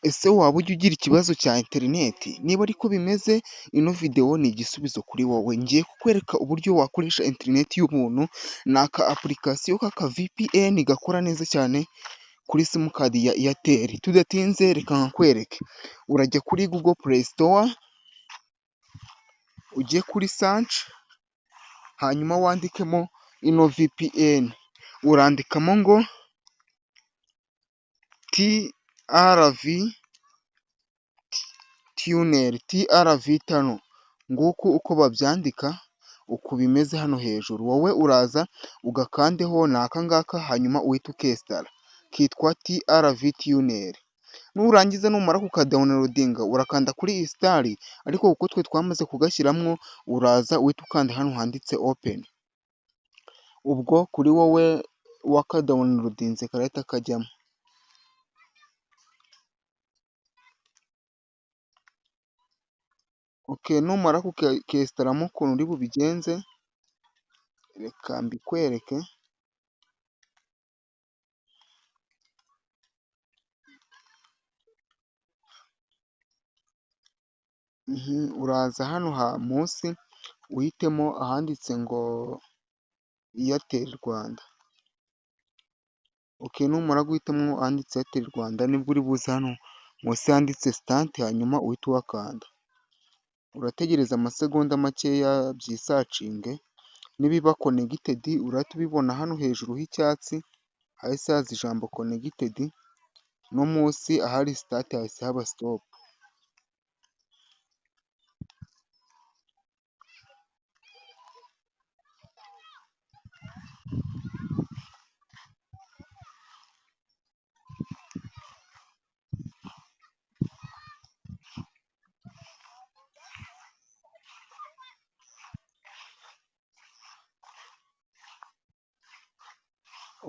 Ese waba ujya ugira ikibazo cya interineti? Niba ariko bimeze, ino videwo ni igisubizo kuri wowe. Ngiye kukwereka uburyo wakoresha interineti y'ubuntu, ni aka application k'aka VPN gakora neza cyane kuri simukadi ya Airtel. Tudatinze reka nkakwereke. Urajya kuri Google Play Store, ujye kuri search, hanyuma wandikemo ino VPN. Urandikamo ngo TRV Tunnel, TRV Tunnel. Nguku uko babyandika, uku bimeze hano hejuru. Wowe uraza ugakandeho, ni aka ngaka, hanyuma uhite ukesitara. Kitwa TRV Tunnel. Nurangiza, numara kukadownloadinga, urakanda kuri install, ariko kuko twe twamaze kugashyiramo, uraza uhite ukanda hano handitse open. Ubwo kuri wowe wakadownloadinze karahita kajyamo. Okay, numara kukesitaramo, ukuntu uri bubigenze, reka mbikwereke. Uraza hano munsi uhitemo ahanditse ngo Airtel Rwanda. Okay, numara guhitamo ahanditse Airtel Rwanda, nibwo uri buze hano munsi handitse start, hanyuma uhite uhakanda. Urategereza amasegonda makeya byisearchinge, nibiba connected urahita ubibona hano hejuru h'icyatsi hahise haza ijambo connected, no munsi ahari start hahise haba stop.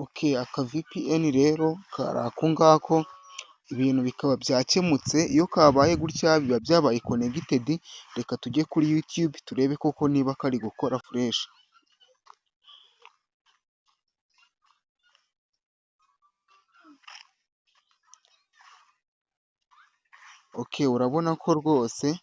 Okay, aka VPN rero kari ako ngako, ibintu bikaba byakemutse. Iyo kabaye gutya biba byabaye connected. Reka tujye kuri YouTube turebe koko niba kari gukora fresh. Okay, urabona ko rwose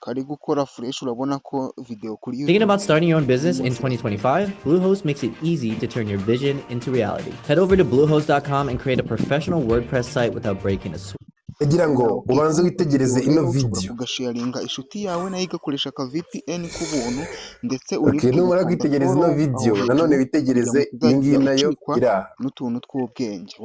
kari gukora fresh, urabona ko video kuri Thinking YouTube about starting your own business in 2025? Bluehost makes it easy to turn your vision into reality. Head over to Bluehost.com and create a professional WordPress site without breaking a sweat. Ndagira ngo ubanze witegereze ino Rero ushobora video. kugasharinga inshuti yawe, nayo igakoresha aka VPN k'ubuntu, ndetse Okay, unibuke numara gukanda kwitegereza ino follow aho video, hejuru nanone kugira witegereze ngo iyi ngiyi utazajya nayo ucikwa iri aha. n'utuntu tw'ubwenge.